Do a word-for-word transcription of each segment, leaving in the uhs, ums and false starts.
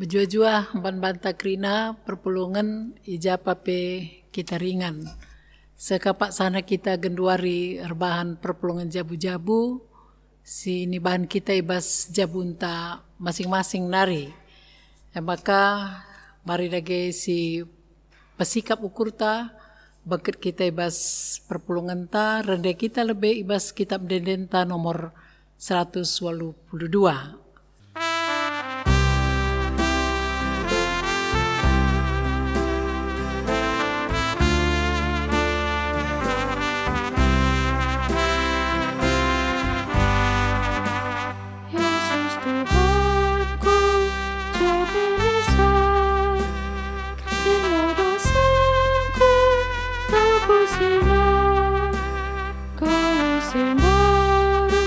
Mejuah-juah man banta kerina perpulungen i ja pe kita ringan. Seh ka paksana kita genduari erbahan perpulungen jabu-jabu si nibahan kita i bas jabunta masing-masing nari. E maka, mari dage si pesikap ukurta, bengket kita i bas perpulungenta, rende kita lebe i bas kitab ende-endenta nomor seratus waluh puluh dua. Yesus Tuhanku, jamilah sa, kasihmu dosaku, tebusilah. Kau si mbaru,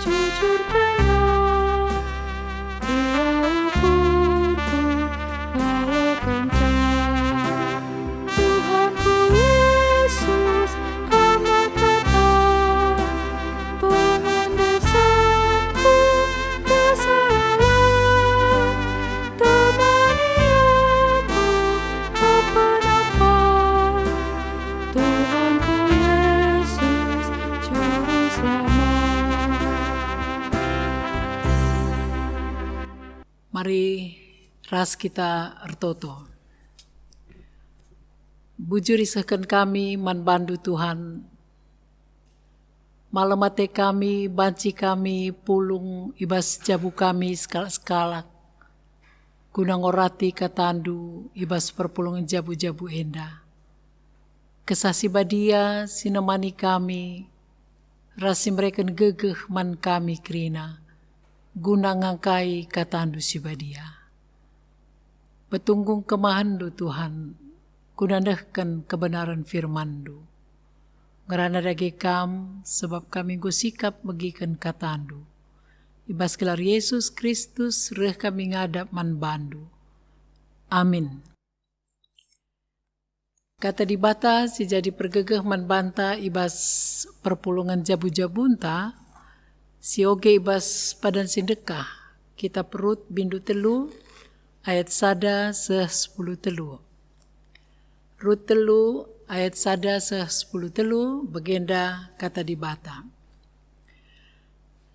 jujurkanlah, ia ukurku, lalu kencang. Tuhanku Yesus, Kam kata, pengendesanku kesalah, temani aku apa-apa. Tuhanku Yesus, Juru Selamat. Mari ras kita ertoto. Bujur isehken kami man bandu, Tuhan. Malem ate kami, banci kami pulung i bas jabu kami sekalak-sekalak, guna ngorati katandu i bas perpulungen jabu-jabu enda. Kesah si Badia si nemani kami, ras si mereken gegeh man kami kerina, guna ngangkai katandu si badia. Petunggung kemahenndu, Tuhan, guna nehken kebenaren firmanndu. Ngerana dage Kam, sebab kami enggo sikap megiken katandu. I bas gelar Yesus Kristus reh kami ngadap man bandu. Amin. Kata Dibata si jadi pergegeh man banta i bas perpulungen jabu-jabunta, si oge i bas padan si ndekah, Kitap Rut bindu telu ayat sada seh sepuluh telu. Rut telu ayat sada seh sepuluh telu, bagenda kata Dibata.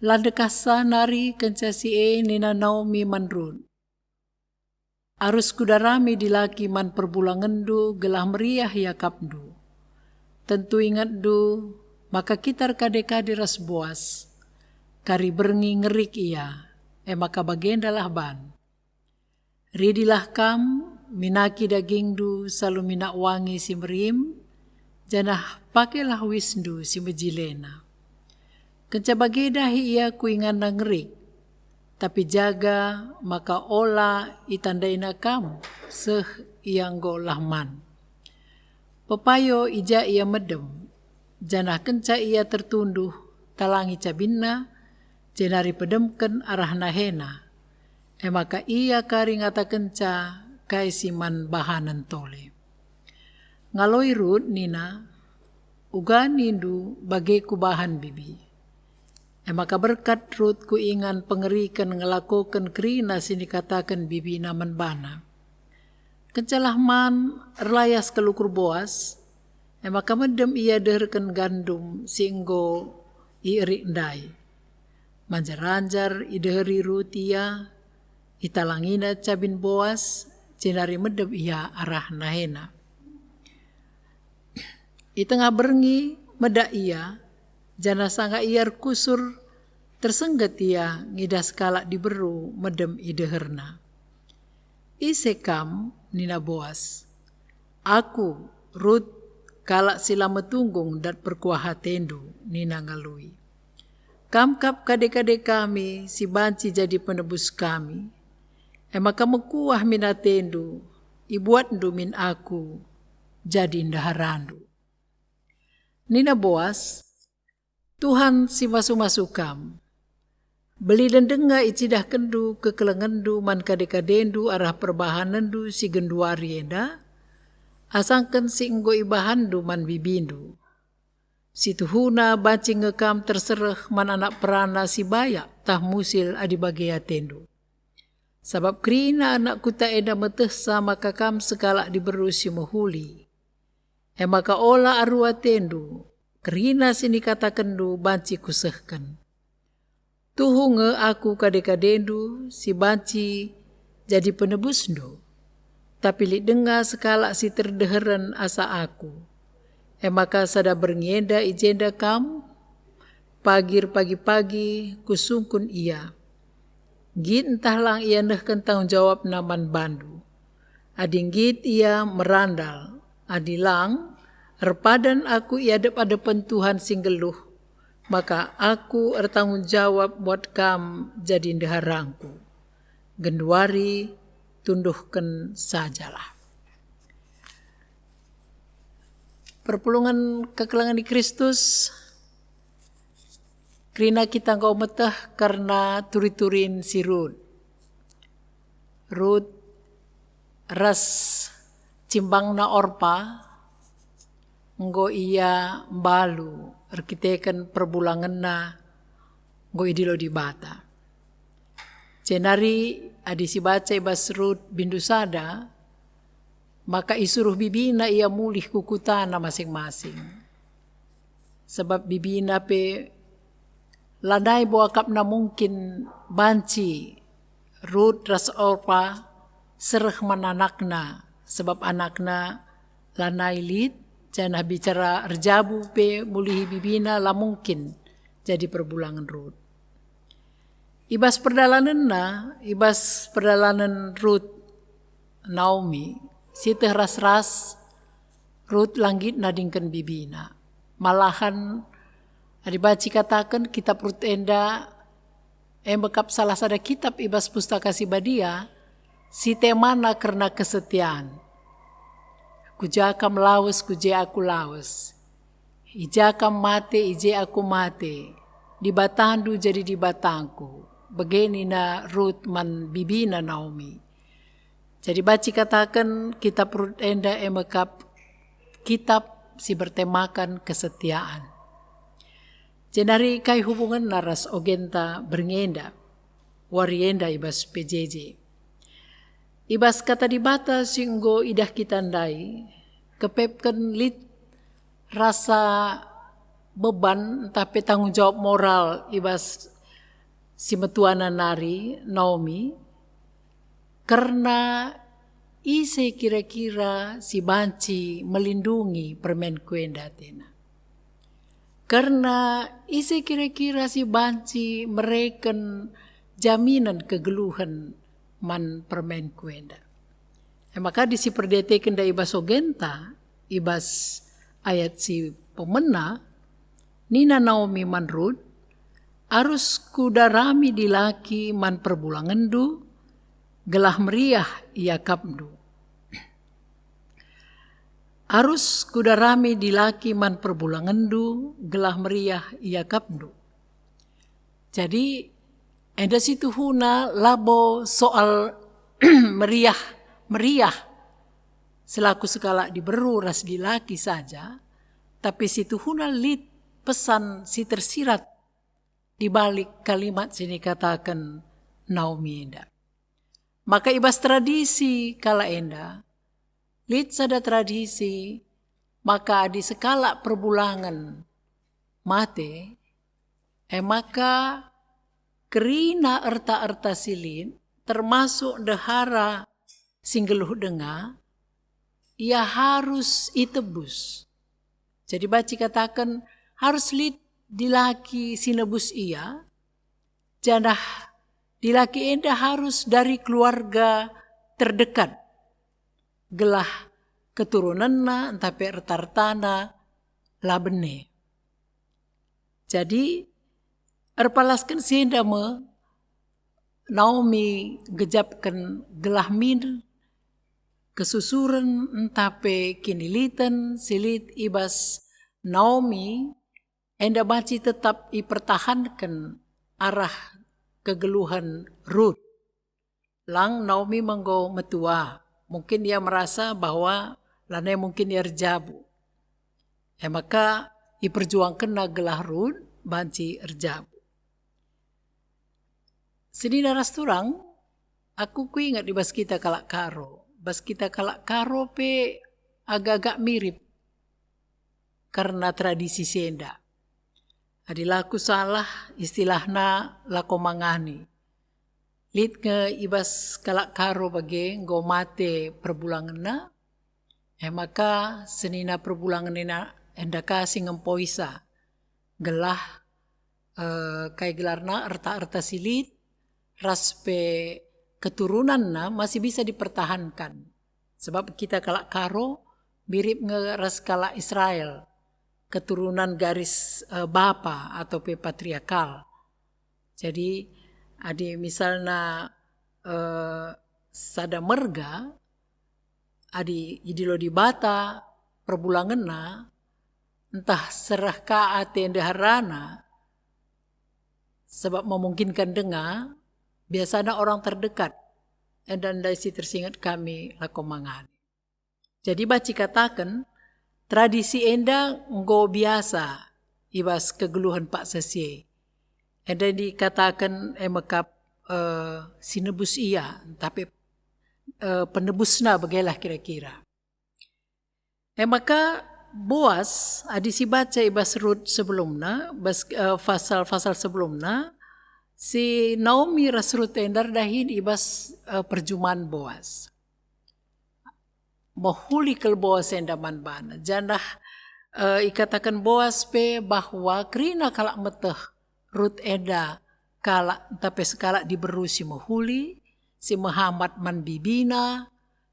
La ndekahsa nari kenca si e nina Naomi man Rut, "Arus kudarami dilaki man perbulangenndu gelah meriah iakapndu. Tentu ingetndu maka kita erkade-kade ras Boas. Kari berngi ngerik ia, e maka bagendalah ban. Ridilah kam, minaki dagingndu salu minak wangi si merim, janah pakailah uisndu si mejilena. Kenca bage dahi ia ku inganna ngerik, tapi jaga maka ola itandaina kam seh ia enggo lah man. Pepayo i ja ia medem, janah kenca ia tertunduh, talangi cabinna, jenari pedemken arah nahena. E maka ia kari ngatakenca kai si man bahanen tole." Ngaloi Rut nina, "Uga nindu bage kubahan, bibi." E maka berkat Rut ku ingan pengeriken ngelakoken kerina si nikataken bibina man bana. Kencalah man erlayas kal ukur Boas, e maka medem ia deherken gandum si enggo ierik ndai. Manjar-anjar ideheri Rut ia, italangina cabin Boas, jenari medem ia arah nahena. I tengah berngi medak ia, janah sanga ia erkusur, tersengget ia ngidah sekalak diberu medem i deherna. "Ise kam?" nina Boas. "Aku, Rut, kalak si la metunggung dat perkuah atendu," nina ngaloi. "Kam kap kade-kade kami si banci jadi penebus kami. E maka mekuah min atendu, ibuatndu min aku jadi ndaharandu." Nina Boas, "Tuhan si masu-masu kam. Beliden denga icidahkenndu kekelengenndu man kade-kadendu arah perbahanenndu si genduari enda, asangken si enggo ibahanndu man bibindu. Si tuhuna banci nge kam tersereh man anak perana si bayak tah musil adi bage atendu. Sabap kerina anak kuta enda metehsa maka kam sekalak diberu si mehuli. E maka ola aru atendu, kerina si nikatakenndu banci kusehken. Tuhu nge aku kade-kadendu si banci jadi penebusndu. Tapi lit denga sekalak si terdeheren asa aku. E maka sada berngi enda i jenda kam, pagi erpagi-pagi kusungkun ia. Nggit ntah lang ia nehken tanggung jawabna man bandu. Adi nggit ia merandal, adi lang, erpadan aku i adep-adepen Tuhan si nggeluh, maka aku ertanggung jawab buat kam jadi ndeharangku. Genduari tunduhken sajalah. Perpulungen kekelengen i Kristus, kerina kita enggo meteh kerna turi-turin si Rut. Rut ras cimbangna Orpa enggo ia mbalu erkiteken perbulangenna enggo idilo Dibata. Jenari adi sibaca i bas Rut bindu sada, maka isuruh bibina ia mulih ku kutana masing-masing. Sabap bibina pe lanai bo akapna mungkin banci Rut ras Orpa sereh man anakna, sabap anakna lanai lit, janah bicara erjabu pe mulihi bibina la mungkin jadi perbulangen Rut. I bas perdalanenna, i bas perdalanen Rut, Naomi, sieteh ras-ras, Rut la nggit nadingken bibina. Malahan, adi banci kataken, kitab Rut enda, e me kap salah sada kitab i bas Pustaka Si Badia, si temana kerna kesetian. Ku ja kam lawes, ku je aku lawes. I ja kam mate, i je aku mate. Dibatandu jadi Dibatangku. Bage nina Rut man bibina Naomi. Jadi banci kataken kitab Rut enda e me kap kitab si bertemakan kesetiaan. Jenari kai hubungenna ras ogenta berngi enda, wari enda i bas P J J? I bas Kata Dibata si enggo idah kita ndai, kepepken lit rasa beban ntah pe tanggung jawab moral i bas si metuana nari, Naomi, kerna ise kira-kira si banci melindungi permenku enda, atena. Kerna ise kira-kira si banci mereken jaminen kegeluhen man permenku enda. E maka adi siperdiateken ndai i bas ogenta, i bas ayat si pemena, nina Naomi man Rut, "Arus kudarami dilaki man perbulangenndu, gelah meriah iakapndu." Arus kudarami dilaki man perbulangenndu, gelah meriah iakapndu. Jadi, enda situhuna labo soal meriah-meriah selaku sekalak diberu ras dilaki saja, tapi situhuna lit pesan si tersirat di balik kalimat si nikataken Naomi enda. Maka i bas tradisi kalak enda, lit sada tradisi maka adi sekalak perbulangen mate, e maka kerina erta-erta si lit, termasuk ndehara si nggeluh denga, ia harus itebus. Jadi banci kataken harus lit dilaki si nebus ia, janah dilaki enda harus dari keluarga terdekat, gelah keturunenna ntah pe erta-ertana la bene. Jadi, erpalasken si enda me Naomi gejapken gelah min kesusuren ntah pe kiniliten si lit i bas Naomi enda banci tetap ipertahanken arah kegeluhen Rut. Lang Naomi me enggo metua. Mungkin ia merasa bahwa lanai mungkin ia erjabu. E maka iperjuangkenna gelah Rut banci erjabu. Senina ras turang, Aku kuingat i bas kita kalak Karo. Bas kita kalak Karo pe agak-agak mirip kerna tradisi si enda. Adi la kusalah, istilahna lako mangani. Lit nge i bas kalak Karo bage enggo mate perbulangenna, e maka senina perbulangen enda, enda ka si ngempoisa, gelah, eh, kai gelarna, erta-erta si lit, ras pe keturunanna masih bisa dipertahankan. Sebab kita kalak Karo mirip nge ras kalak Israel, keturunan garis, eh, bapa atau pe patriarkal. Jadi, adi misalna, eh, sada merga, adi idilo Dibata perbulangenna, ntah sereh ka ate ndeharana, sebab memungkinkan denga, biasana orang terdekat, enda ndai si tersinget kami lako mangani. Jadi banci kataken, tradisi enda enggo biasa i bas kegeluhen paksa si e. Enda dikataken e mekap, eh, si nebus ia, tapi, eh, penebusna begelah kira-kira. E maka Boas, adi sibaca i bas Rut sebelumna, bas, eh, pasal-pasal sebelumna, si Naomi ras Rut enda erdahin i bas, eh, perjuman Boas. Mehuli kal Boas enda man bana, janah, eh, ikataken Boas pe bahwa kerina kalak meteh Rut enda kalak, ntah pe sekalak diberu si mehuli, si mehamat man bibina,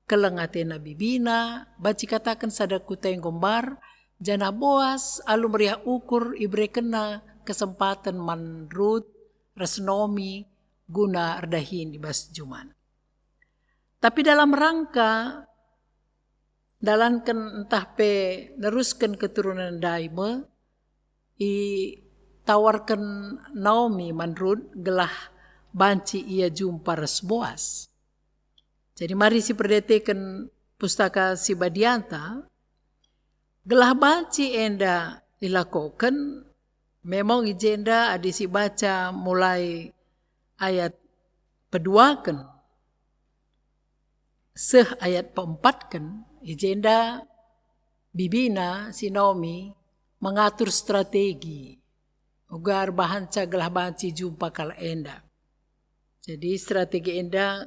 keleng atena bibina, banci kataken sada kuta enggo mbar, janah Boas alu meriah ukur iberekenna kesempaten man Rut ras Naomi guna erdahin i bas jumana. Tapi dalam rangka ndalanken ntah pe nerusken keturunen ndai me, itawarken Naomi man Rut gelah banci ia jumpa ras Boas. Jadi mari siperdeteken Pustaka Si Badianta, gelah banci enda ilakoken, memang i jenda adi sibaca mulai ayat peduaken seh ayat peempatken, i jenda bibina si Naomi mengatur strategi uga erbahanca gelah banci jumpa kalak enda. Jadi strategi enda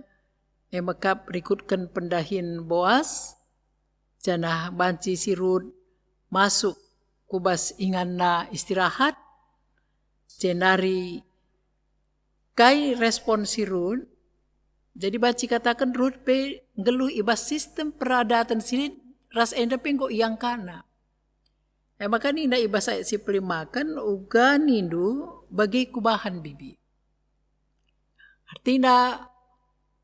e mekap rikutken pendahin Boas, janah banci si Rut masuk ku bas inganna istirahat, jenari kai respon si Rut? Jadi banci kataken Rut pe nggeluh i bas sistem peradaten si lit ras enda pe enggo iangkana. E maka nina i bas ayat si pelimaken, "Uga nindu bage kubahan bibi." Artina,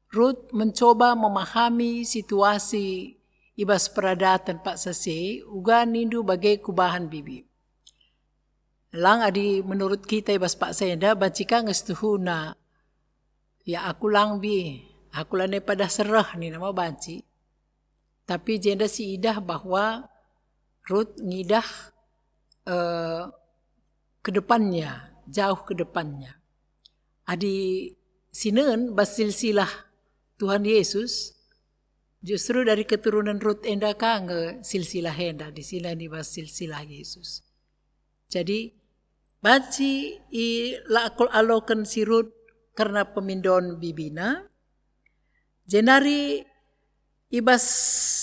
Rut mencoba memahami situasi i bas peradaten paksa si e, "Uga nindu bage kubahan bibi." Lang adi menurut kita i bas paksa enda, banci ka nge situhuna, "Ya, aku lang bi, aku lanai padah sereh," nina ma banci. Tapi jenda siidah bahwa Rut ngidah, eh, ke depannya, jauh ke depannya. Adi sinen bas silsilah Tuhan Yesus, justru dari keturunan Rut enda ka nge silsilah enda, disinen i bas silsilah Yesus. Jadi, banci i la akul aloken si Rut kerna pemindon bibina, jenari i bas,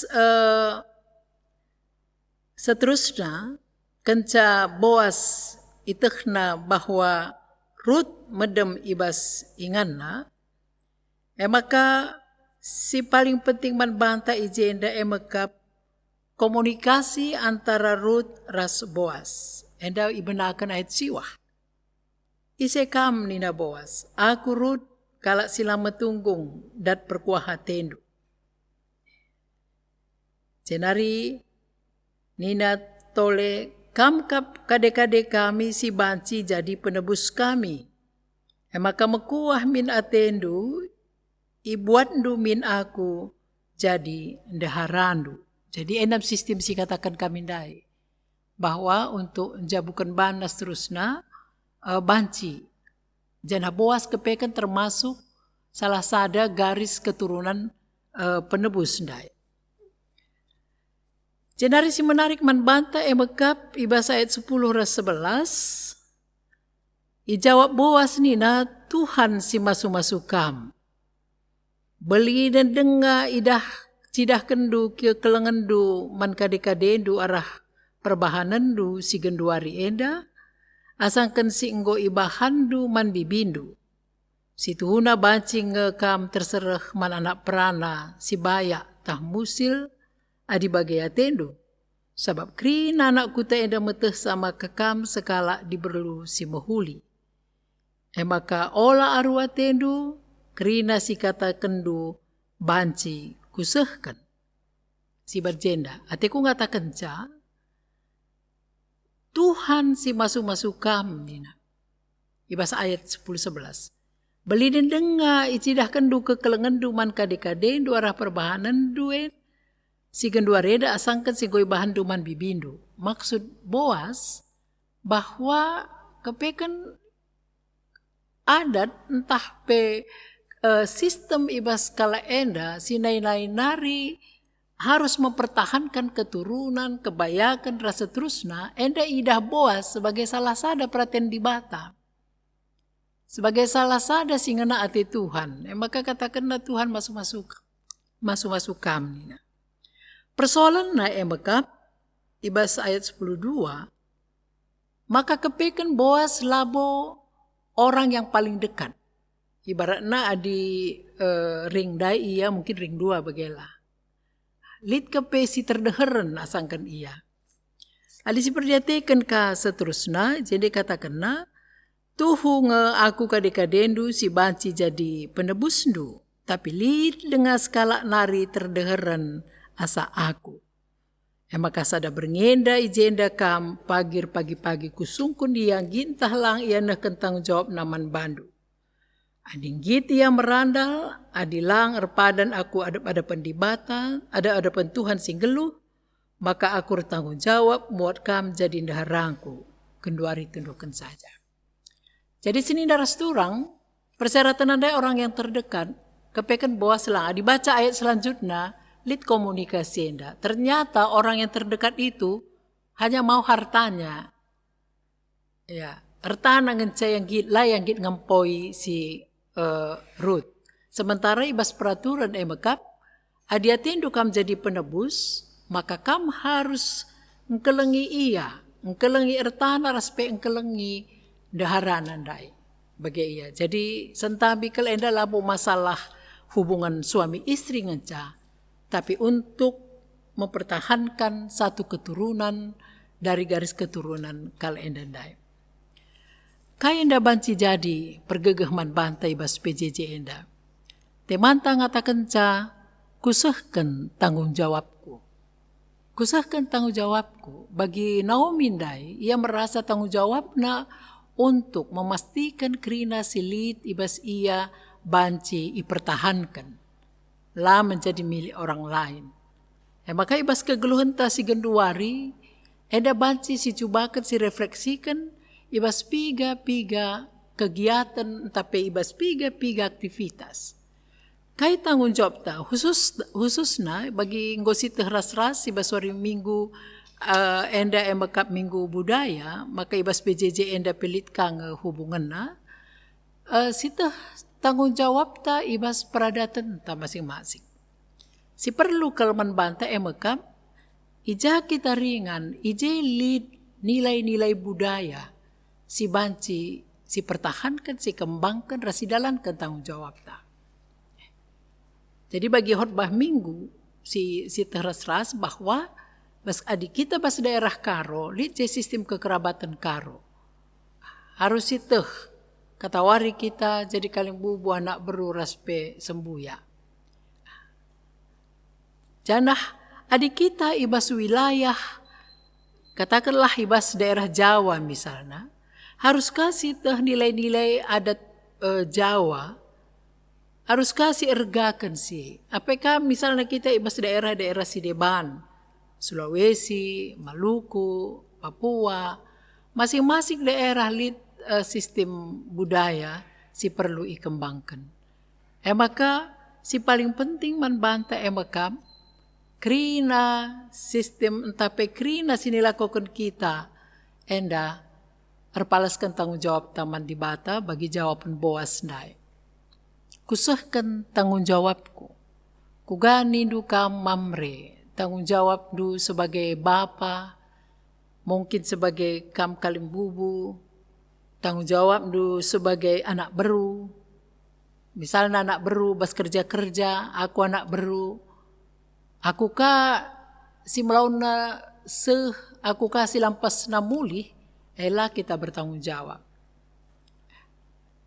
eh, seterusna, kenca Boas itehna bahwa Rut medem i bas inganna, e maka si paling penting man banta i jenda e mekap komunikasi antara Rut ras Boas. Enda ibenaken ayat siwah. "Ise kam," nina Boas, "aku Rut, kalak si la metunggung, dat perkuah atendu." Jenari nina tole, "Kam kap kade-kade kami si banci jadi penebus kami. E maka mekuah min atendu, ibuatndu min aku jadi ndeharandu." Jadi, enam sistem si kataken kami ndai, bahwa untuk njabuken bana seterusna, eh, banci. Janah Boas kepeken termasuk salah sada garis keturunan, eh, penebus ndai. Jenari si menarik man banta e mekap i bas ayat sepuluh ras sebelas, ijawab Boas nina, "Tuhan si masu-masu kam. Belinen denga idah, cidahkenndu kekelengenndu man kade-kadendu arah perbahanenndu si genduari enda, asangken si enggo ibahanndu man bibindu. Situhuna banci nge kam tersereh man anak perana si bayak tah musil adi bage atendu, sabap kerina anak kuta enda metehsa maka kam sekalak diberu si mehuli. E maka ola aru atendu, kerina si katakenndu banci kusehken." Si bas jenda, ateku ngatakenca, "Tuhan si masu-masu kam," nina. I bas ayat sepuluh sebelas, "Belinen denga icidahkenndu kekelengenndu man kade-kadendu arah perbahanenndu en, si genduari enda asangken si enggo ibahanndu man bibindu." Maksud Boas bahwa kepeken adat ntah pe, eh, sistem i bas kalak enda si nai-nai nari harus mempertahankan keturunan, kebayaken, ras seterusna, enda idah Boas sebagai salah sada peraten Dibata, sebagai salah sada si ngena ate Tuhan. E maka katakenna, "Tuhan masu-masu, masu-masu kam," nina. Persoalenna e mekap i bas ayat sepuluh dua, maka kepeken Boas labo orang yang paling dekat. Ibaratna adi, eh, ring ndai ia, mungkin ring dua bagela. Lit kepe si terdeheren asangken ia. Adi siperdiateken ka seterusna, jadi katakenna, "Tuhu nge aku kade-kadendu si banci jadi penebusndu, tapi lit denga sekalak nari terdeheren asa aku." E maka sada berngi enda i jenda kam pagir pagi-pagi kusungkun ia nggit ntah lang ia nehken tanggung jawabna man bandu. Adi nggit ia merandal, adi lang erpadan aku adep-adepen Dibata, adep-adepen Tuhan si nggeluh, maka aku ertanggung jawab muat kam jadi ndeharangku, genduari tundukken saja. Jadi senina ras turang, persyaratan ndai orang yang terdekat, kepeken Boas lang. Adi baca ayat selanjutna, lit komunikasi enda. Ternyata orang yang terdekat itu hanya mau hartanya. Ya, ertana ngenca yang nggit, la yang nggit ngempoi si, eh, Rut. Sementara i bas peraturan e mekap, "Adi atendu kam jadi penebus, maka kam harus engkelengi ia, engkelengi ertana ras pe engkelengi ndeharana ndai." Bage ia. Jadi, sentabi kal enda labo masalah hubungan suami istri ngenca, tapi untuk mempertahankan satu keturunan dari garis keturunan kal enda ndai. Kai enda banci jadi pergegeh man banta i bas P J J enda? Temanta ngatakenca, "Kusehken tanggung jawabku." Kusehken tanggung jawabku. Bagi Naomi ndai, ia merasa tanggung jawabna untuk memastikan kerina si lit i bas ia banci ipertahanken, la menjadi milik orang lain. E maka i bas kegeluhenta si genduari, enda banci sicubaken, sirefleksiken i bas piga-piga kegiaten ntah pe i bas piga-piga aktivitas. Kai tanggung jawabta, khusus, khususna bagi enggo sieteh ras-ras i bas wari Minggu, eh, enda e mekap Minggu Budaya, maka i bas P J J enda pe lit ka nge hubungenna, eh, sieteh tanggung jawabta i bas peradatenta masing-masing. Si perlu kal man banta e mekap, i ja kita ringan, i je lit nilai-nilai budaya si banci sipertahanken, sikembangken, ras sidalanken tanggung jawabta. Jadi bagi khotbah Minggu si, sieteh ras-ras bahwa bas adi kita bas daerah Karo, lit je sistem kekerabaten Karo. Harus sieteh, katawari kita jadi kalimbubu, anak beru ras pe sembuyak. Janah adi kita i bas wilayah, katakenlah i bas daerah Jawa misalna, harus ka sieteh nilai-nilai adat, eh, Jawa, harus ka siergaken si. Apai ka misalna kita i bas daerah-daerah si deban, Sulawesi, Maluku, Papua, masing-masing daerah lit, eh, sistem budaya si perlu ikembangken. E maka si paling penting man banta e mekam, kerina sistem ntah pe kerina si nilakoken kita enda erpalasken tanggung jawabta man Dibata bagi jawapen Boas ndai. Kusehken tanggung jawabku. Kuga nindu kam Mamre, tanggung jawabndu sebagai bapa, mungkin sebagai kam kalimbubu, tanggung jawabndu sebagai anak beru. Misalna anak beru bas kerja-kerja, aku anak beru, aku ka si melauna seh, aku ka si lampasna mulih, e la kita bertanggung jawab.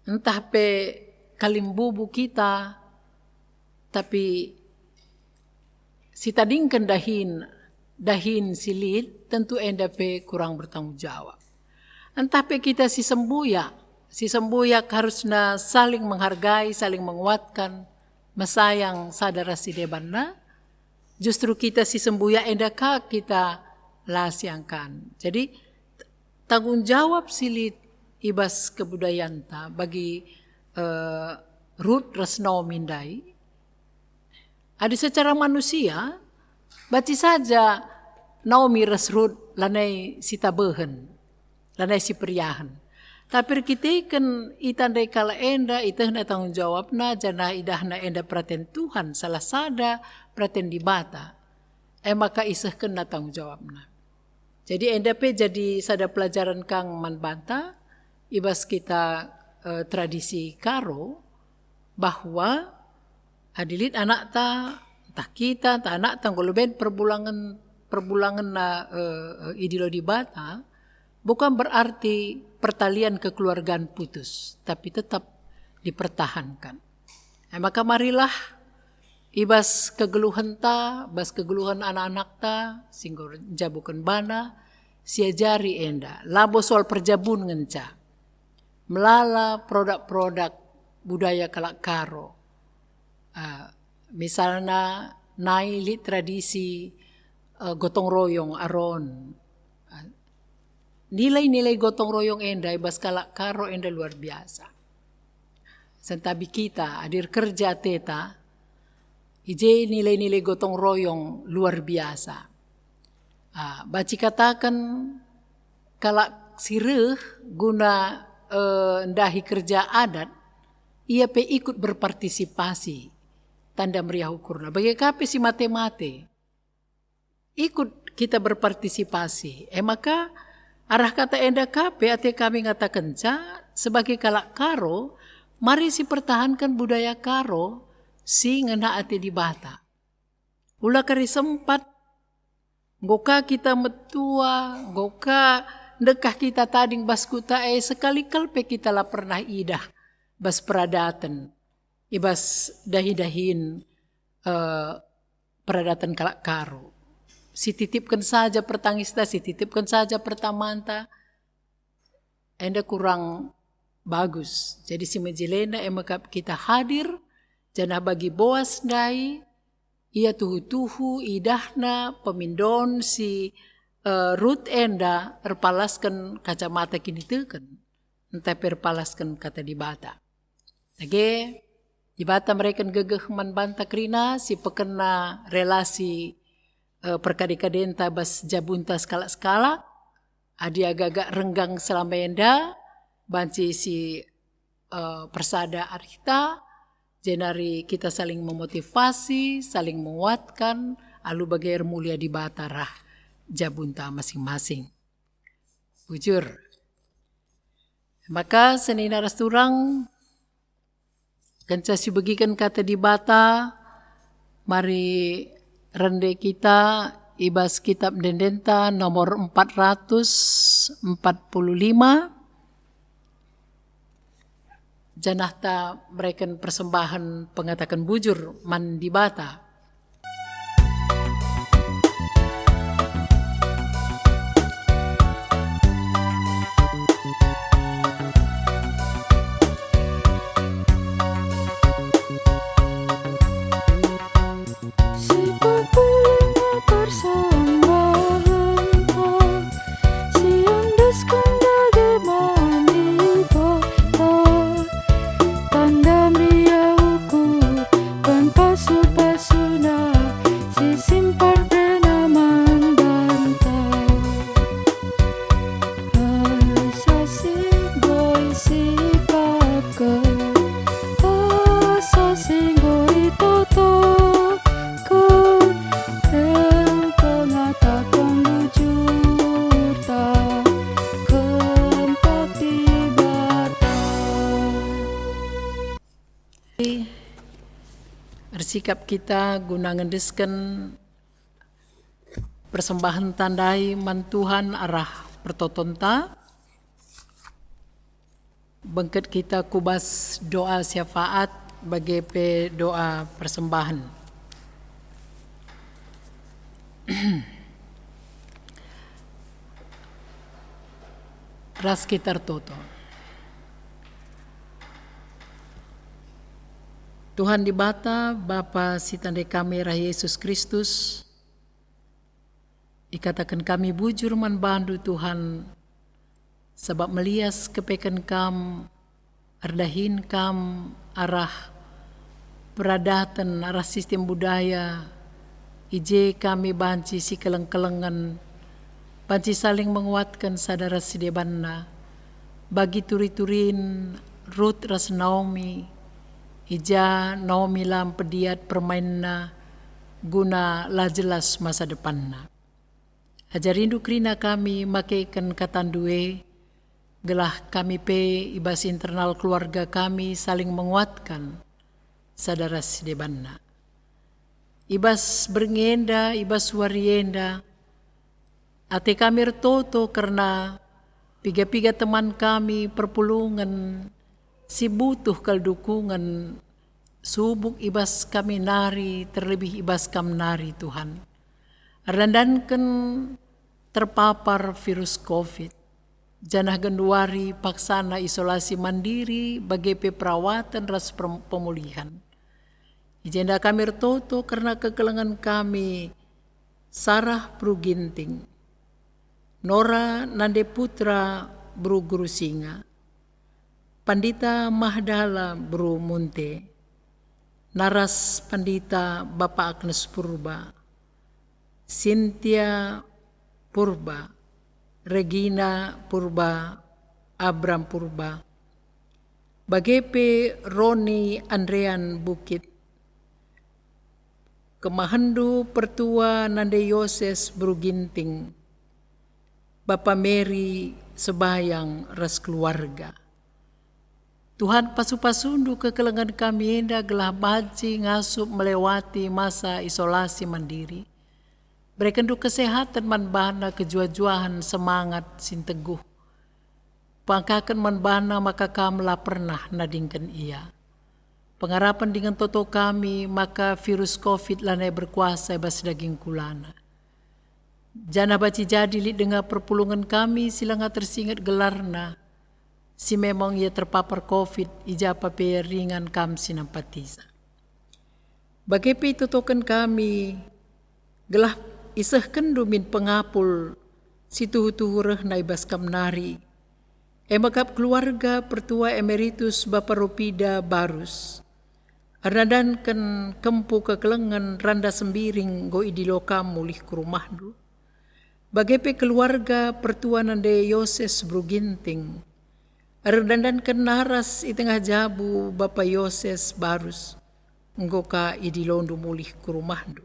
Ntah pe kalimbubu kita, tapi sitadingken dahin, dahin si lit, tentu enda pe kurang bertanggung jawab. Ntah pe kita si sembuyak, si sembuyak harusna saling menghargai, saling menguatkan, mesayang sada ras si debanna, justru kita si sembuyak enda ka kita la siangkan. Jadi, t-, tanggung jawab si lit i bas kebudayanta bagi, eh, Rut ras Naomi ndai, adi secara manusia, banci saja Naomi ras Rut lanai sitabehen, lanai siperiahen. Tapi erkiteken itandai kalak enda, itehna tanggung jawabna, janah idahna enda peraten Tuhan, salah sada peraten Dibata, e maka isehkenna tanggung jawabna. Jadi enda pe jadi sada pelajaran kang man banta i bas kita, eh, tradisi Karo, bahwa adi lit anakta, ntah kita, ntah anakta enggo leben perbulangen, perbulangenna, eh, eh, idilo Dibata, bukan berarti pertalian kekeluargaan putus, tapi tetap dipertahankan. E maka marilah i bas kegeluhenta, bas kegeluhen anak-anakta si enggo njabuken bana, siajari enda, labo soal perjabun ngenca. Melala produk-produk budaya kalak Karo. Ah, misalna nai lit tradisi, eh, gotong royong Aron. Ah, nilai-nilai gotong royong enda i bas kalak Karo enda luar biasa. Sentabi kita, adi erkerja ateta, i je nilai-nilai gotong royong luar biasa. Ah, banci kataken kalak si reh guna, eh, ndahi kerja adat, ia pe ikut berpartisipasi, tanda meriah ukurna. Bage ka pe si mate-mate, ikut kita berpartisipasi. E maka, arah kata enda ka pe ate kami ngatakenca, sebagai kalak Karo, mari sipertahanken budaya Karo si ngena ate Dibata. Ula kari sempat, enggo ka kita metua, enggo ka ndekah kita tading bas kuta e, sekali kal pe kita la pernah idah bas peradaten, i bas dahin-dahin, eh, peradaten kalak Karo. Sititipken saja pertangista, sititipken saja pertamanta, enda kurang bagus. Jadi si mejelena e mekap kita hadir, janah bagi Boas ndai, ia tuhu-tuhu idahna pemindon si, eh, Rut enda erpalasken kacamata kiniteken, ntah pe erpalasken Kata Dibata. Dage, Dibata mereken gegeh man banta kerina si pekena relasi, eh, perkade-kadenta bas jabunta sekalak-sekalak. Adi agak-agak renggang selama enda, banci si, eh, persada arihta, jenari kita saling memotivasi, saling menguatkan, alu bage ermulia Dibata rah jabunta masing-masing. Bujur. Maka senina ras turang, kenca sibegiken Kata Dibata, mari rende kita i bas kitab ende-endenta nomor empat ratus empat puluh lima, janah ta mereken persembahen pengataken bujur man Dibata. Si pepulung persembahenta, si endesken dage man Dibata, tanda meriah ukur Sikap kita guna ngendesken persembahen tandai man Tuhan arah pertotonta. Bengket kita ku bas doa syafaat bage pe doa persembahen. Ras kita ertoto. Tuhan Dibata, Bapa si tandai kami arah Yesus Kristus, ikataken kami bujur man bandu, Tuhan, sabap melias kepeken kam, erdahin kam arah peradaten, arah sistem budaya, i je kami banci sikeleng-kelengen, banci saling menguatken sada ras si debanna. Bagi turi-turin Rut ras Naomi, i ja Naomi la mpediat permainna guna la jelas masa depanna. Ajarindu kerina kami makeken katandu e, gelah kami pe i bas internal keluarga kami saling menguatkan sada ras si debanna. I bas berngi enda, i bas wari enda, ate kami ertoto kerna piga-piga teman kami perpulungen si butuh kal dukungen subuk i bas kami nari, terlebih i bas kam nari, Tuhan. Erdandanken terpapar virus covid, janah genduari paksana isolasi mandiri bage pe perawaten ras per-, pemulihan. I jenda kami ertoto kerna kekelengen kami Sarah Beru Ginting, Nora Nande Putra Beru Guru Singa, Pandita Mahdala Beru Munte, naras Pandita Bapa Agnes Purba, Sintia Purba, Regina Purba, Abram Purba, bage pe Roni Andrean Bukit, kemahendu Pertua Nande Yoses Beru Ginting, Bapa Meri Sebayang ras keluarga. Tuhan, pasu-pasundu kekelengen kami enda gelah banci ngasup melewati masa isolasi mandiri. Berekenndu kesehaten man bana, kejuah-juahen, semangat si nteguh. Pangkaken man bana maka kam la pernah nadingken ia. Pengarapen dingen toto kami maka virus covid lanai berkuasa i bas daging kulana. Janah banci jadi lit denga perpulungen kami si langa tersinget gelarna, si memang ia terpapar covid, i japa pe ringan kam si nampatisa. Bage pe itotoken kami, gelah isehkenndu min pengapul si tuhu-tuhu rehna i bas kam nari, e mekap keluarga Pertua Emeritus Bapa Ropida Barus. Erdandanken kempu kekelengen randa sembiring enggo idilo kam mulih ku rumahndu. Bage pe keluarga Pertua Nande Yoses Beru Ginting. Erdandanken naras i tengah jabu Bapa Yoses Barus, enggo ka idilondu mulih ku rumahndu.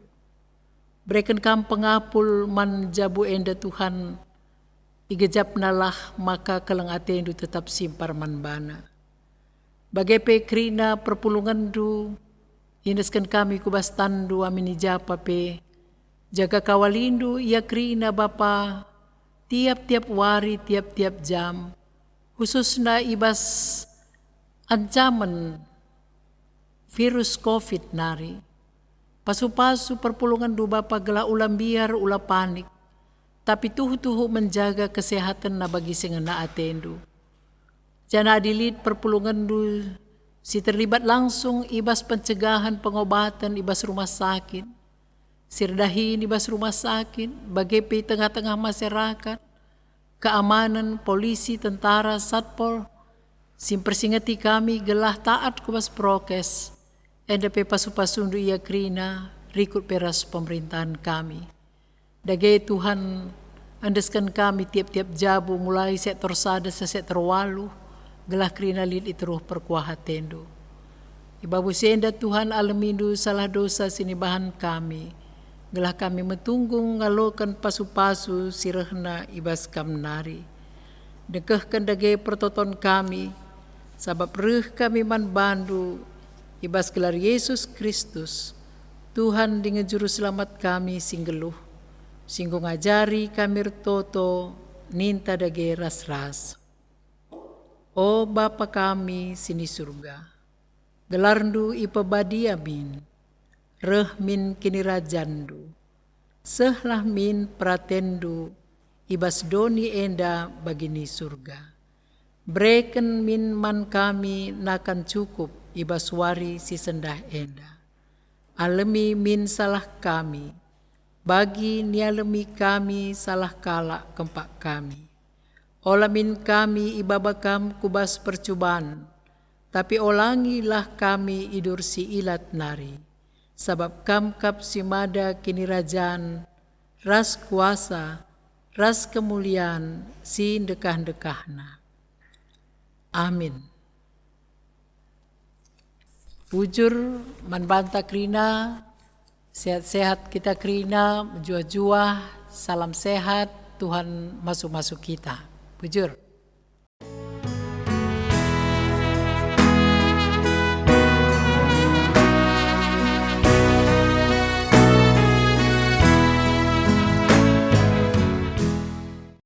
Bereken kam pengapul man jabu enda, Tuhan, igejapnalah maka keleng atendu tetap simpar man bana. Bage pe kerina perpulungenndu, iendesken kami ku bas tanndu amin i japa pe. Jaga kawalindu ia kerina Bapa, tiap-tiap wari, tiap-tiap jam, khususna i bas ancamen virus covid nari. Pasu-pasu perpulungenndu Bapa gelah ula mbiar, ula panik, tapi tuhu-tuhu menjaga kesehatenna bagi si ngena atendu. Janah adi lit perpulungenndu si terlibat langsung i bas pencegahen pengobaten i bas rumah sakit, si erdahin i bas rumah sakit, bage pe i tengah-tengah masyarakat, keamanen, polisi, tentara, satpol, si mpersingeti kami gelah taat ku bas prokes, enda pe pasu-pasundu ia kerina, rikut pe ras pemerintahen kami. Dage Tuhan, endesken kami tiap-tiap jabu mulai sektor sada seh sektor waluh, gelah kerina lit i teruh perkuah atendu. I babo si enda Tuhan, alemindu salah dosa si nibahan kami, gelah kami metunggung ngaloken pasu-pasu si rehna i bas kam nari. Dekehken dage pertoton kami, sabap reh kami man bandu i bas gelar Yesus Kristus, Tuhan dingen Juru Selamat kami si nggeluh, si enggo ngajari kami ertoto, ninta dage ras-ras. O Bapa kami si ni Surga, gelarNdu ipebadia min, reh min kinirajanNdu, sehlah min peratenndu i bas doni enda bagi ni Surga. Bereken min man kami nakan cukup i bas wari si sendah enda. Alemi min salah kami, bagi nialemi kami salah kalak kempak kami. Ola min kami ibaba Kam ku bas percuban, tapi olangilah kami idur si ilat nari, sabap Kam kap si mada kinirajan, ras kuasa, ras kemulian si ndekah-ndekahna. Amin. Bujur man banta kerina, sehat-sehat kita kerina, mejuah-juah, salam sehat, Tuhan masu-masu kita. Bujur.